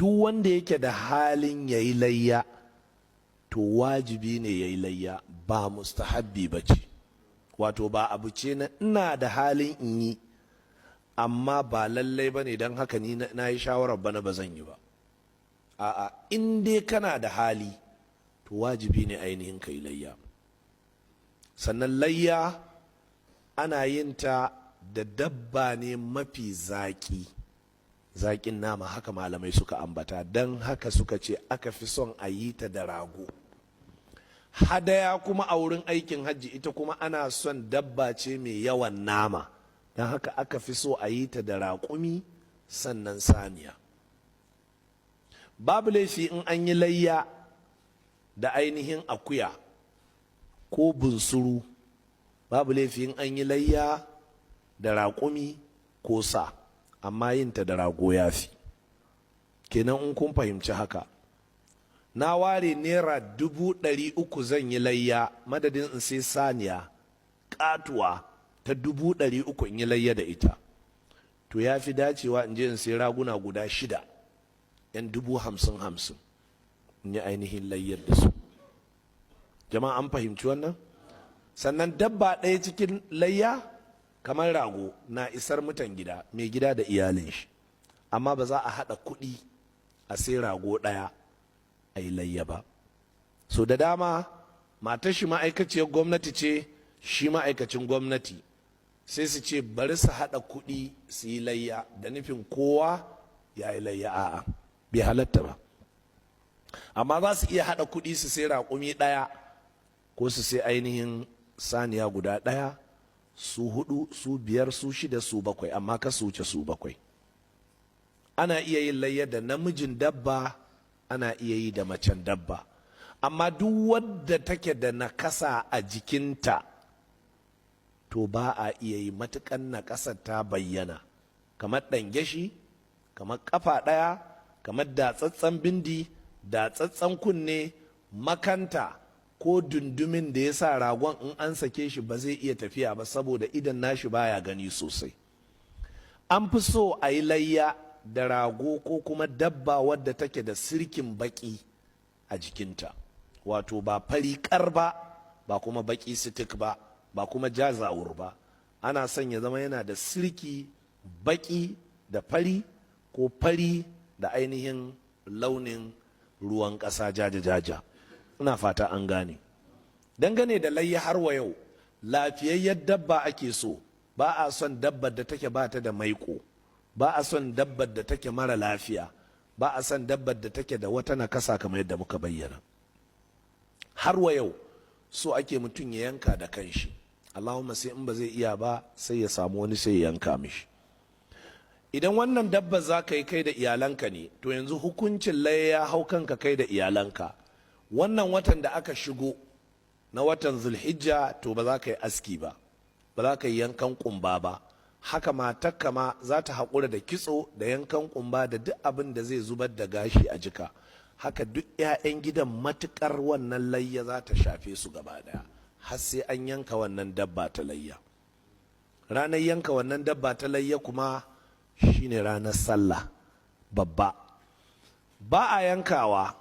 Duk wanda yake da halin yayi layya, to wajibi ne yayi layya, ba mustahabbi ba ce. Wato ba abu ce na ina da halin in yi amma ba lallai ba ne, don haka ni na yi shawarar bana ba zan yi ba. A'a, in dai kana da hali, to wajibi ne ainihin kai layya. Sannan layya ana yin ta da dabba ne mafi zaƙi, zaƙin nama, haka malamai suka ambata. Don haka suka ce aka fi son a yi ta da rago. Hadaya kuma a wurin aikin hajji, ita kuma ana son dabba ce mai yawan nama, don haka aka fi so a yi ta da raƙumi, sannan saniya. Babu laifi in an yi layya da ainihin akuya ko bunsuru, babu laifi in an yi layya da raƙumi ko sa, amma yin ta da rago ya fi. Kenan in kun fahimci haka, na ware ₦300,000 zan yi layya, madadin in sai saniya katuwa ta 300,000 in yi layya da ita, to ya fi dacewa in je in sai raguna guda shida yan 50,000-50 in yi ainihin layyar da su. Jama'a, an fahimci wannan? Sannan dabba ɗaya cikin layya kamar rago na isar mutan gida, mai gida da iyalin shi, amma ba za a haɗa kuɗi a sai rago ɗaya a yi layya ba. So da dama matar shi ma'aikaciyar gwamnati ce, shi ma'aikacin gwamnati, sai su ce bari su haɗa kuɗi su yi layya da nufin kowa ya yi layya. A'a, bai halatta ba. Amma za su iya haɗa kuɗi su sai raƙumi ɗaya ko su sai ainihin saniya guda ɗaya, su hudu, su biyar, su shida, su bakwai, amma ka su wuce su bakwai. Ana iya yin layya da namijin dabba, ana iya yi da macen dabba, amma duk wadda take da nakasa a jikinta, to ba a iya yi, matukan nakasar ta bayyana, kamar ɗangeshi, kamar kafa ɗaya, kamar datsatsen bindi, datsatsen kunne, makanta, ko dundumin da ya sa ragon in an sake shi ba zai iya tafiya ba saboda idan nashi baya gani sosai. An fi so a yi layya da rago ko kuma dabba wadda take da sirkin baki a jikinta, wato ba fari kar ba, ba kuma baki sitik ba, ba kuma jazawur ba. Ana son ya zama yana da sirki baki da fari, ko fari da ainihin launin ruwan ƙasa jaja-jaja. Ina fata an gane. Dangane da layya har wa yau, lafiyayyar dabba ake so. Ba a son dabbar da take bata da maiko, ba a son dabbar da take mara lafiya, ba a son dabbar da take da wata nakasa kamar yadda muka bayyana. Har wa yau, so ake mutum ya yanka da kanshi. Allahumma sai in ba zai iya ba, sai ya samu wani sai ya yanka mishi. Idan wannan dabba za ka yi kai da iyalanka ne, to yanzu hukuncin layya ya hau kanka kai da iyalanka. Wannan watan da aka shigo na watan Zulhijja, to ba za ka yi aski ba, ba za ka yi yankan kumba ba. Haka matarka ma za ta haƙura da kitso da yankan kumba da duk abin da zai zubar da gashi a jika. Haka duk 'ya'yan gidan, matukar wannan layya za ta shafe su gaba daya har sai an yanka wannan dabba ta layya. Ranar yanka wannan dabba ta layya kuma shine ranar Sallah babba. Ba a yankawa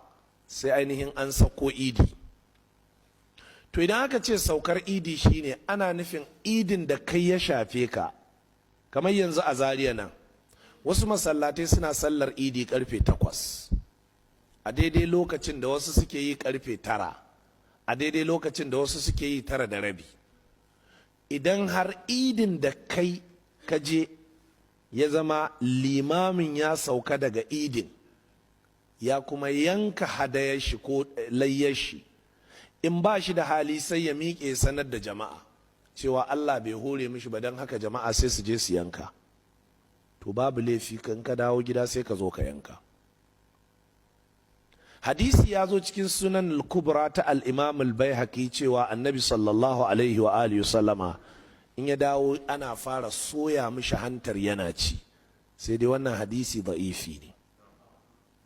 sai ainihin an sauko Idi. To idan aka ce saukar Idi, shine ana nufin Idin da kai ya shafe ka. Kamar yanzu a Zaria nan, wasu masallatai suna sallar Idi karfe 8, a daidai lokacin da wasu suke yi karfe 9, a daidai lokacin da wasu suke yi 9:30. Idan har Idin da kai ka je ya zama limamin ya sauka daga Idin, ya kuma yanka hadayar shi ko layyar shi, in ba shi da hali sai ya miƙe sanar da jama'a cewa Allah bai hore mishi ba, don haka jama'a sai su je su yanka. To babu laifi, kan ka dawo gida sai ka zo ka yanka. Hadisi ya zo cikin Sunan al-Kubra ta al-Imam al-Baihaqi cewa Annabi sallallahu alaihi wa alihi sallama in ya dawo ana fara soya mishi hantar yana ci. Sai dai wannan hadisi da'ifi ne.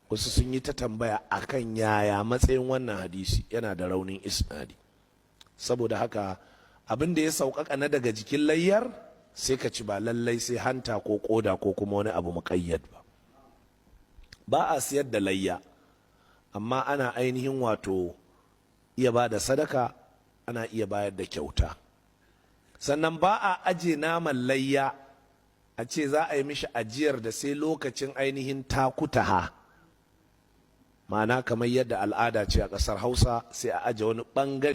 Wasu sun yi ta tambaya akan yaya matsayin wannan hadisi. Yana da raunin isnadi. Saboda haka abin da ya sauƙaƙa na daga jikin layyar sai ka ci, ba lallai sai hanta ko koda ko kuma wani abu muƙayyad ba. Ba a siyar da layya, amma ana ainihin wato iya ba da sadaka, ana iya bayar da kyauta. Sannan ba a aje naman layya a ce za a yi mishi ajiyar da sai lokacin ainihin takutaha, ma'ana kamar yadda al'ada ce a ƙasar Hausa, sai a aje wani ɓangare.